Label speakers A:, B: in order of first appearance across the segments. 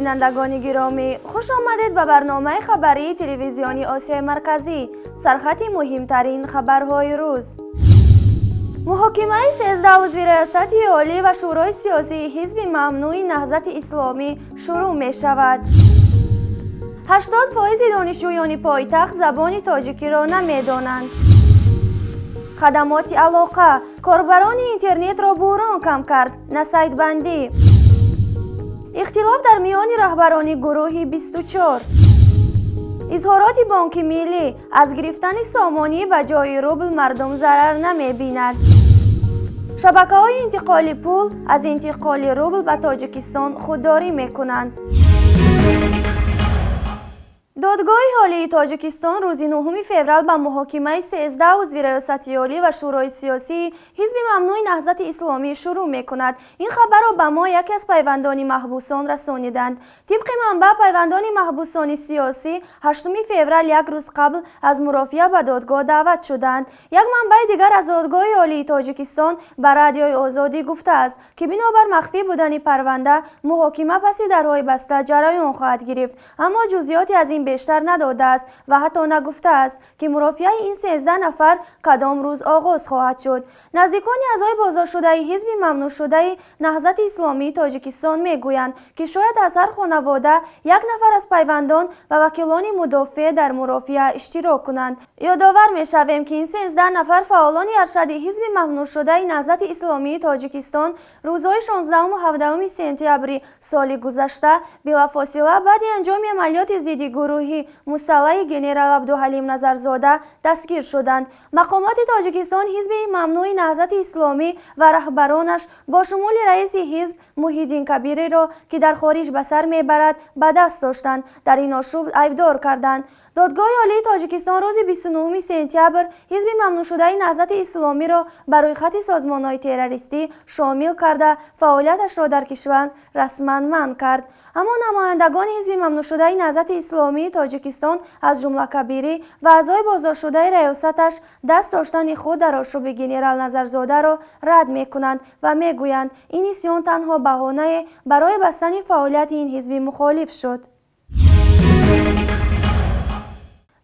A: Бинандагони гиромӣ, хуш омадед ба барномаи хабарии телевизиони Осиёи Марказӣ. Сархати муҳимтарин хабарҳои рӯз. Муҳокимаи 13 узви Раёсати Олӣ ва Шӯрои сиёсии ҳизби мамнӯи Наҳзати Исломӣ шурӯъ мешавад. 80% донишҷӯёни пойтахт забони тоҷикиро намедонанд. Хадамоти алоқа корбарони интернетро буҳрон кам кард, на сайтбандӣ. Ихтилоф дар миёни раҳбарони гурӯҳи 24. Изҳороти Бонки Миллӣ: аз гирифтани сомонӣ ба ҷои рубл мардум зарар намебинад. Шабакаҳои интиқоли пул аз интиқоли рубл ба Тоҷикистон худдорӣ мекунанд. Додгоҳи Олии Тоҷикистон рӯзи 9 феврал ба муҳокимаи 13 узви Раёсати Олӣ ва Шӯрои сиёсии ҳизби мамнӯи Наҳзати Исломӣ шурӯъ мекунад. Ин хабарро ба мо яке аз пайвандони маҳбусон расониданд. Тибқи манбаъ, пайвандони маҳбусони сиёсӣ 8 феврал, як рӯз қабл аз мурофиа, ба додгоҳ даъват шуданд. Як манбаи дигар аз Додгоҳи Олии Тоҷикистон ба Радиои Озодӣ гуфтааст, ки бинобар махфӣ будани парванда муҳокима паси дарҳои баста ҷараён хоҳад гирифт, аммо ҷузъиёте аз ин бештар надодааст ва ҳатто нагуфтааст, ки мурофиаи ин 13 нафар кадом рӯз оғоз хоҳад шуд. Наздикони аъзои боздоштшудаи ҳизби мамнӯъшудаи Наҳзати Исломии Тоҷикистон мегӯянд, ки шояд аз ҳар хонавода як нафар аз пайвандон ва вакилони мудофеъ дар мурофиа иштирок кунанд. Ёдовар мешавем, ки ин 13 нафар фаъолони аршади ҳизби мамнӯъшудаи Наҳзати Исломии Тоҷикистон рӯзҳои 16-ҳу 17 сентябри соли гузашта, билофосила баъди анҷоми амалиёти зидди гурӯҳи мусаллаҳи генерал Абдуҳалим Назарзода дастгир шуданд. Мақомоти Тоҷикистон ҳизби мамнӯи Наҳзати Исломӣ ва раҳбаронаш, бо шумули раиси ҳизб Муҳиддин Кабириро, ки дар хориҷ ба сар мебарад, ба даст доштанд, дар ин ошӯб айбдор карданд. Додгоҳи Олии Тоҷикистон рӯзи 29 сентябр ҳизби мамнӯъшудаи Наҳзати Исломиро ба рӯйхати созмонҳои террористӣ шомил карда, фаъолияташро дар кишвар расман манъ кард. Аммо намояндагони ҳизби мамнӯъшудаи Наҳзати Исломии Тоҷикистон, аз ҷумла Кабирӣ ва аъзои боздоштшудаи раёсаташ, даст доштани худ дар ошӯби генерал Назарзодаро рад мекунанд ва мегӯянд, ин исён танҳо баҳонае барои бастани фаъолияти ин ҳизби мухолиф шуд.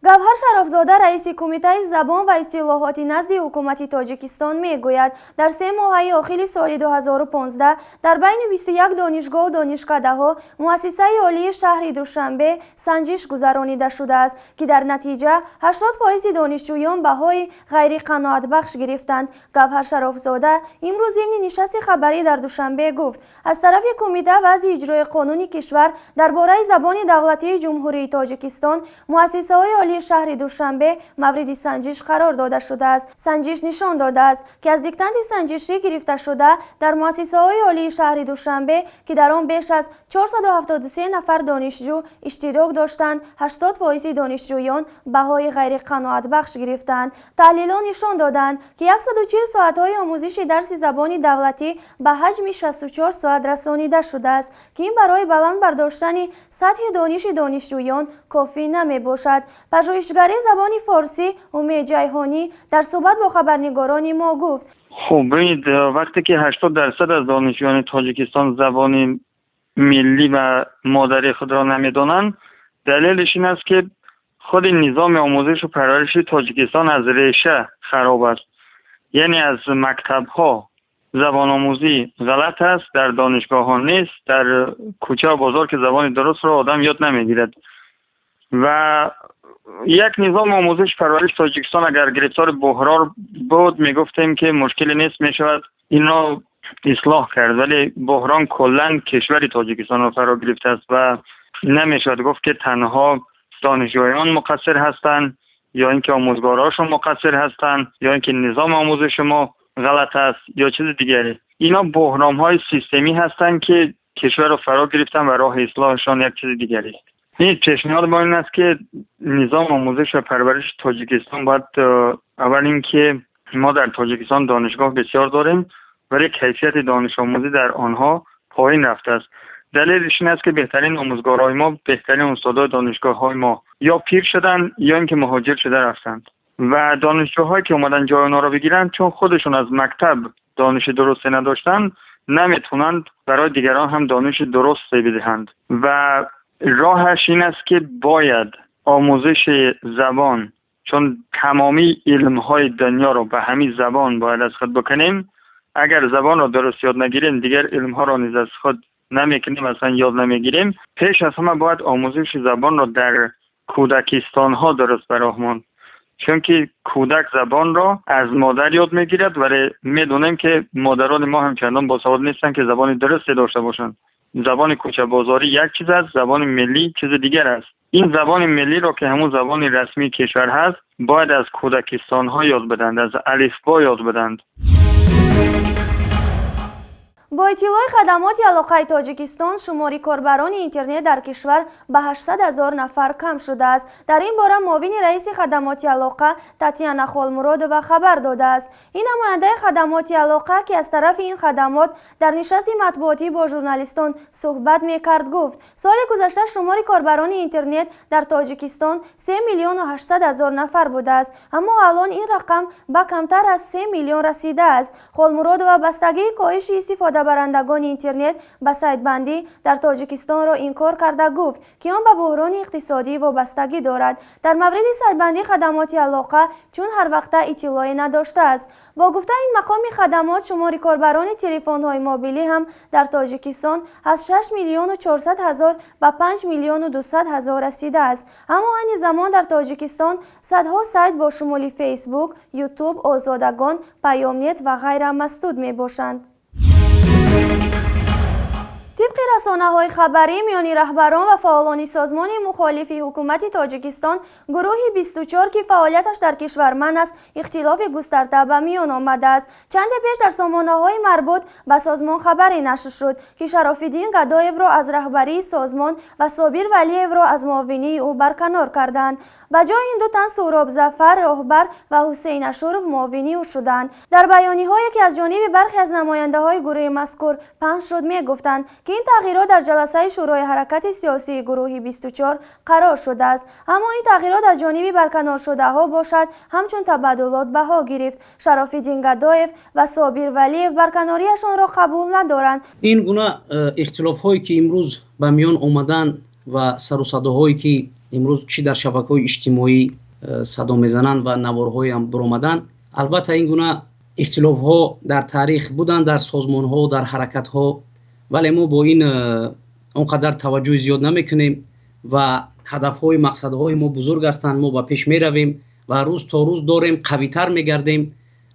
A: Гавҳар Шарофзода, раиси Кумитаи забон ва истилоҳоти назди ҳукумати Тоҷикистон, мегӯяд, дар 3 моҳаи охири соли 2015 дар байни 21 донишгоҳу донишкадаҳо, муассисаи олии шаҳри Душанбе санҷиш гузаронида шудааст, ки дар натиҷа 80% донишҷӯён баҳои ғайриқаноатбахш гирифтанд. Гавҳар Шарофзода имрӯз зимни нишасти хабарӣ дар Душанбе гуфт, аз тарафи кумита вазъи иҷрои қонуни кишвар дар бораи забони давлатии Ҷумҳурии Тоҷикистон муассисаҳои олии шаҳри Душанбе мавриди санҷиш қарор дода шудааст. Санҷиш нишон додааст, ки аз диктанти санҷишӣ гирифташуда дар муассисаҳои олии шаҳри Душанбе, ки дар он беш аз 473 нафар донишҷӯ иштирок доштанд, 80% донишҷӯён баҳои ғайриқаноатбахш гирифтанд. Таҳлилҳо нишон доданд, ки 140 соатҳои омӯзиши дарси забони давлатӣ ба ҳаҷми 64 соат расонида шудааст, ки ин барои баланд бардоштани сатҳи дониши донишҷӯён кофӣ намебошад. Пажӯҳишгари забони форсӣ Умед Ҷайҳонӣ дар суҳбат бо хабарнигорони мо гуфт:
B: Хуб, бибинед, вақте ки 80% аз донишҷӯёни Тоҷикистон забони миллӣ ва модарии худро намедонанд, далелиш ин аст, ки худи низоми омӯзишу парвариши Тоҷикистон аз реша хароб аст. Яъне аз мактабҳо забономӯзӣ ғалат аст, дар донишгоҳҳо нест, дар кӯчаву бозор ки забони дурустро одам ёд намегирад. Ва як низоми омӯзиши парвариши Тоҷикистон агар гирифтори буҳрон буд, мегуфтем, ки мушкиле нест, мешавад инро ислоҳ кард, вале буҳрон куллан кишвари тоҷикистонро фаро гирифтааст ва намешавад гуфт, ки танҳо донишҷӯён муқассир ҳастанд ё ин ки омӯзгорҳошон муқассир ҳастанд, ё ин ки низоми омӯзиши мо ғалат аст ё чизи дигаре. Ино буҳронҳои системӣ ҳастанд, ки кишварро фаро гирифтанд ва роҳи ислоҳашон як чизи дигарест. Ин пешниҳоди мо ин аст, ки низоми омӯзиш ва парвариши Тоҷикистон бояд, аввал ин ки мо дар Тоҷикистон донишгоҳ бисёр дорем, вале кайфияти донишомӯзӣ дар онҳо поин рафтааст. Далелиш ин аст, ки беҳтарин омӯзгорҳои мо, беҳтарин устодои донишгоҳҳои мо ё пир шуданд, ё ин ки муҳоҷир шуда рафтанд ва донишҷӯҳое, ки омаданд ҷои онҳоро бигиранд, чун худашон аз мактаб дониши дурусте надоштанд. نمیتونند برای دیگران هم دانش درست بدهند. و راهش این است که باید آموزش زبان، چون تمامی علم‌های دنیا رو به همین زبان باید از خود بکنیم. اگر زبان رو درست یاد نگیریم دیگر علم‌ها رو نیز از خود نمیکنیم، اصلا یاد نمیگیریم. پیش از همه باید آموزش زبان رو در کودکستان‌ها درست براه ماند، چون که کودک زبان را از مادر یاد میگیرد، ولی میدونیم که مادران ما هم چندان باسواد نیستن که زبان درستی داشته باشند. زبان کوچه بازاری یک چیز است، زبان ملی چیز دیگر است. این زبان ملی را که همون زبان رسمی کشور هست باید از کودکستان ها یاد بدند، از الفبا یاد بدند.
A: Бо иттилои хадамоти алоқаи Тоҷикистон, шумори корбарони интернет дар кишвар ба 800 ҳазор нафар кам шудааст. Дар ин бора муовини раиси хадамоти алоқа Татьяна Холмуродова хабар додааст. Ин намояндаи хадамоти алоқа, ки аз тарафи ин хадамот дар нишасти матбуотӣ бо журналистон суҳбат мекард, гуфт соли гузашта шумори корбарони интернет дар Тоҷикистон 3 миллиону 800 ҳазор нафар будааст, аммо алон ин рақам ба камтар аз 3 миллион расидааст. Холмуродова бастагии коҳиши истифода барандагони интернет ба сайтбандӣ дар Тоҷикистонро инкор карда гуфт, ки он ба буҳрони иқтисодӣ вобастагӣ дорад. Дар мавриди сайтбандӣ хадамоти алоқа чун ҳар вақта иттилоъе надоштааст. Бо гуфтаи ин мақоми хадамот, шумори корбарони телефонҳои мобилӣ ҳам дар Тоҷикистон аз 6 миллиону 400 ҳазор ба 5 миллиону 200 ҳазор расидааст. Аммо айни замон дар Тоҷикистон садҳо сайт бо шумули Фейсбук, Ютуб, Озодагон, Паёмнет ва ғайра масдуд мебошанд. Тибқи расонаҳои хабарӣ, миёни раҳбарон ва фаъолони созмони мухолифи ҳукумати Тоҷикистон гурӯҳи 24, ки фаъолияташ дар кишвар манъ аст, ихтилофи густарда ба миён омадааст. Чанде пеш дар сомонаҳои марбут ба созмон хабаре нашр шуд, ки Шарофиддин Гадоевро аз раҳбарии созмон ва Собир Валиевро аз муовинии ӯ барканор карданд. Ба ҷои ин ду тан Суҳроб Зафар роҳбар ва Ҳусейн Ашуров муовини ӯ шуданд. Дар баёниҳое, ки аз ҷониби бархе аз намояндаҳои гурӯҳи мазкур паҳн шуд, мегуфтанд, ки ин тағйирот дар ҷаласаи Шӯрои ҳаракати сиёсии гурӯҳи 24 қарор шудааст. Аммо ин тағйирот аз ҷониби барканоршудаҳо бошад, ҳамчун табаддулот баҳо гирифт. Шарофиддин Гадоев ва Собир Валиев барканориашонро қабул надоранд.
C: Ин гуна ихтилофҳое, ки имрӯз ба миён омаданд ва сару садоҳое, ки имрӯз чӣ дар шабакаҳои иҷтимоӣ садо мезананд ва наворҳоеам баромаданд, албатта ин гуна ихтилофҳо дар таърих буданд, дар созмонҳо, дар ҳаракатҳо, вале мо бо ин он қадар таваҷҷӯҳи зиёд намекунем ва ҳадафҳои мақсадҳои мо бузург ҳастанд. Мо ба пеш меравем ва рӯз то рӯз дорем қавитар мегардем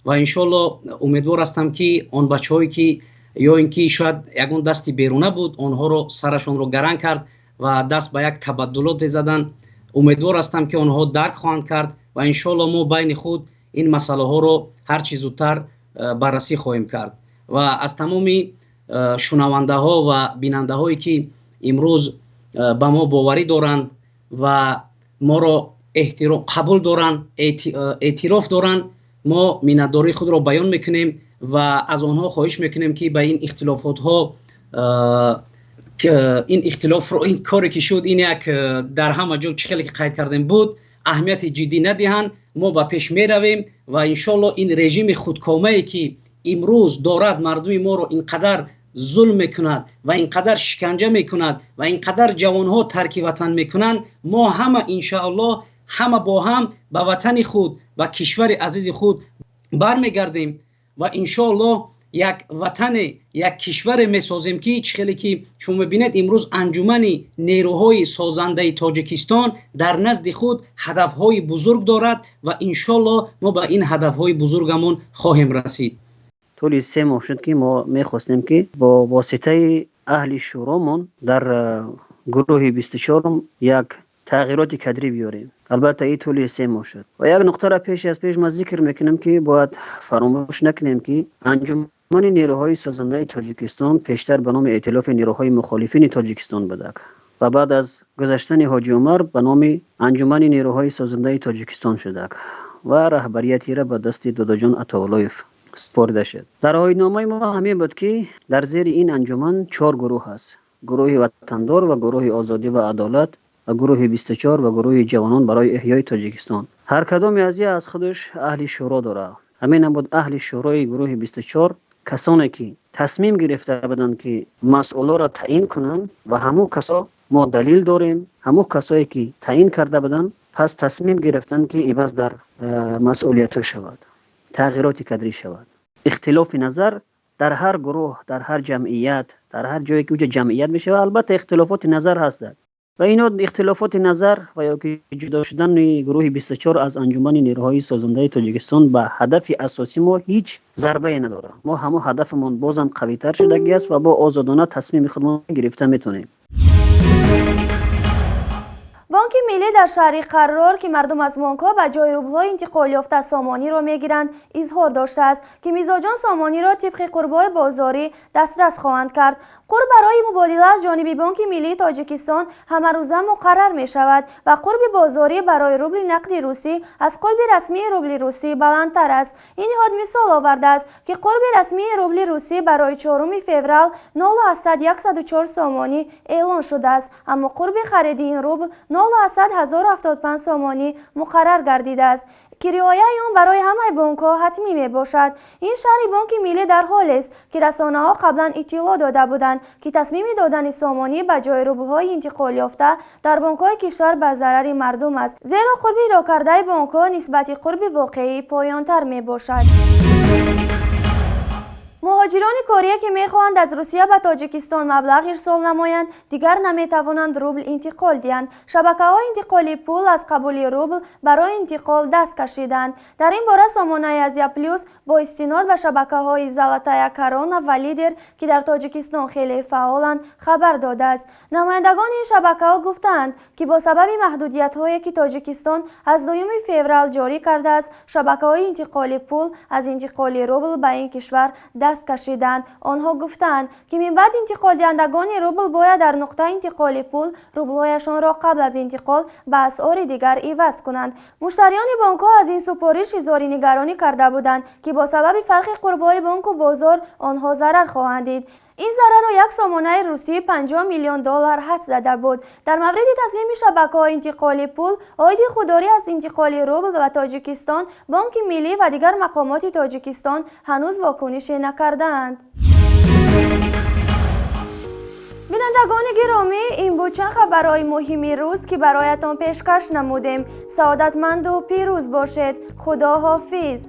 C: ва иншоалло умедвор ҳастам, ки он бачаҳое, ки ё ин ки шояд ягон дасти беруна буд, онҳоро сарашонро гаранг кард ва даст ба як табаддулоте заданд, умедвор ҳастам, ки онҳо дарк хоҳанд кард ва иншоалло мо байни худ ин масъалаҳоро ҳар чӣ зудтар баррасӣ хоҳем кард. Ва аз тамоми шунавандаҳо ва бинандаҳое, ки имрӯз ба мо боварӣ доранд ва моро эҳтиром қабул доранд, эътироф доранд, мо миннатдории худро баён мекунем ва аз онҳо хоҳиш мекунем, ки ба ин ихтилофотҳо, ин ихтилофро, ин коре ки шуд, ин як дар ҳама ҷо, чӣ хеле ки қайд кардем, буд, аҳамияти ҷиддӣ надиҳанд. Мо ба пеш меравем ва иншоалло ин режими худкомае, ки имрӯз дорад мардуми моро ин қадар зулм мекунад ва ин қадар шиканҷа мекунад ва ин қадар ҷавонҳо тарки ватан мекунанд, мо ҳама иншааллоҳ ҳама бо ҳам ба ватани худ, ба кишвари азизи худ бармегардем ва иншоаллоҳ як ватане, як кишваре месозем, ки чӣ хеле ки шумо мебинед, имрӯз анҷумани нерӯҳои созандаи Тоҷикистон дар назди худ ҳадафҳои бузург дорад ва иншоаллоҳ мо ба ин ҳадафҳои бузургамон хоҳем расид.
D: Тӯли 3 моҳ шуд, ки мо мехостем, ки бо воситаи аҳли шӯромон дар гурӯҳи 24-ум як тағйироти кадрӣ биёрем. Албатта, ин тӯли 3 моҳ шуд. Ва як нуқтаро пеш аз пеш ман зикр мекунам, ки бояд фаромӯш накунем, ки анҷумани нерӯҳои созандаи Тоҷикистон пештар ба номи Эътилофи нерӯҳои мухолифини Тоҷикистон будак ва баъд аз гузаштани Ҳоҷи Умар ба номи Анҷумани нерӯҳои созандаи Тоҷикистон шудак ва раҳбариятира ба дасти Додоҷон Атоуллоев супорида шуд. Дар оинномаи мо ҳамин буд, ки дар зери ин анҷуман чор гурӯҳ ҳаст: гурӯҳи ватандор ва гурӯҳи озодӣ ва адолат ва гурӯҳи 24 ва гурӯҳи ҷавонон барои эҳёи Тоҷикистон. Ҳар кадоме аз я аз худаш аҳли шӯро дорад. Ҳамин буд, аҳли шӯрои гурӯҳи 24. Касоне ки тасмим гирифта буданд, ки масъулоро таъин кунанд, ва ҳамун касо мо далил дорем, ҳамун касое ки таъин карда буданд, пас тасмим гирифтанд, ки иваз дар масъулиятҳо шавад, тағйироти кадрӣ шавад. Ихтилофи назар дар ҳар гурӯҳ, дар ҳар ҷамъият, дар ҳар ҷое ки уҷа ҷамъият мешавад, албатта ихтилофоти назар ҳастад. Ва ино ихтилофоти назар ва ё ки ҷудо шудани гурӯҳи 24 аз Анҷумани нерӯҳои созандаи Тоҷикистон ба ҳадафи асосӣ мо ҳеҷ зарбае надорад. Мо ҳамон ҳадафмон бозам қавитар шудагӣ аст ва бо озодона тасмими худмон гирифта метавонем.
A: Бонки миллӣ дар шаҳри Қаррор, ки мардум аз бонкҳо ба ҷои рублҳои интиқолёфта сомониро мегиранд, изҳор доштааст, ки мизоҷон сомониро тибқи қурбҳои бозорӣ дастрас хоҳанд кард. Қурб барои мубодила аз ҷониби Бонки миллии Тоҷикистон ҳамарӯза муқаррар мешавад ва қурби бозорӣ барои рубли нақди русӣ аз қурби расмии рубли русӣ баландтар аст. Ин ниҳод мисол овардааст, ки қурби расмии рубли русӣ барои 4 феврал 0,104 сомонӣ эълон шудааст, аммо қурби хариди ин рубл 0,1075 сомонӣ муқаррар гардидааст, ки риояи он барои ҳамаи бонкҳо ҳатмӣ мебошад. Ин шарҳи Бонки миллӣ дар ҳолест, ки расонаҳо қаблан иттилоъ дода буданд, ки тасмими додани сомонӣ ба ҷои рублҳои интиқолёфта дар бонкҳои кишвар ба зарари мардум аст, зеро қурби ирокардаи бонкҳо нисбати қурби воқеӣ поёнтар мебошад. Муҳоҷирони корие, ки мехоҳанд аз Русия ба Тоҷикистон маблағ ирсол намоянд, дигар наметавонанд рубл интиқол диҳанд. Шабакаҳои интиқоли пул аз қабули рубл барои интиқол даст кашиданд. Дар ин бора сомонаи Азия Плюс бо истинод ба шабакаҳои Золотая Корона ва Лидер, ки дар Тоҷикистон хеле фаъоланд, хабар додааст. Намояндагони ин шабакаҳо гуфтаанд, ки бо сабаби маҳдудиятҳое, ки Тоҷикистон аз 2 феврал ҷорӣ кардааст, шабакаҳои интиқоли пул аз интиқоли рубл ба ин кишвар даст кашиданд. Онҳо гуфтаанд, ки минбаъд интиқолдиҳандагони рубл бояд дар нуқтаи интиқоли пул рублҳояшонро қабл аз интиқол ба асъори дигар иваз кунанд. Муштариёни бонкҳо аз ин супориш изҳори нигаронӣ карда буданд, ки бо сабаби фарқи қурбҳои бонку бозор онҳо зарар хоҳанд дид. Ин зарарро як сомонаи русӣ 50 миллион доллар ҳадс зада буд. Дар мавриди тасмими шабакаҳои интиқоли пул оиди худдорӣ аз интиқоли рубл ба Тоҷикистон Бонки миллӣ ва дигар мақомоти Тоҷикистон ҳанӯз вокунише накардаанд. Бинандагони гиромӣ, ин буд чанд хабарҳои муҳими рӯз, ки бароятон пешкаш намудем. Саодатманду пирӯз бошед. Худо ҳофиз.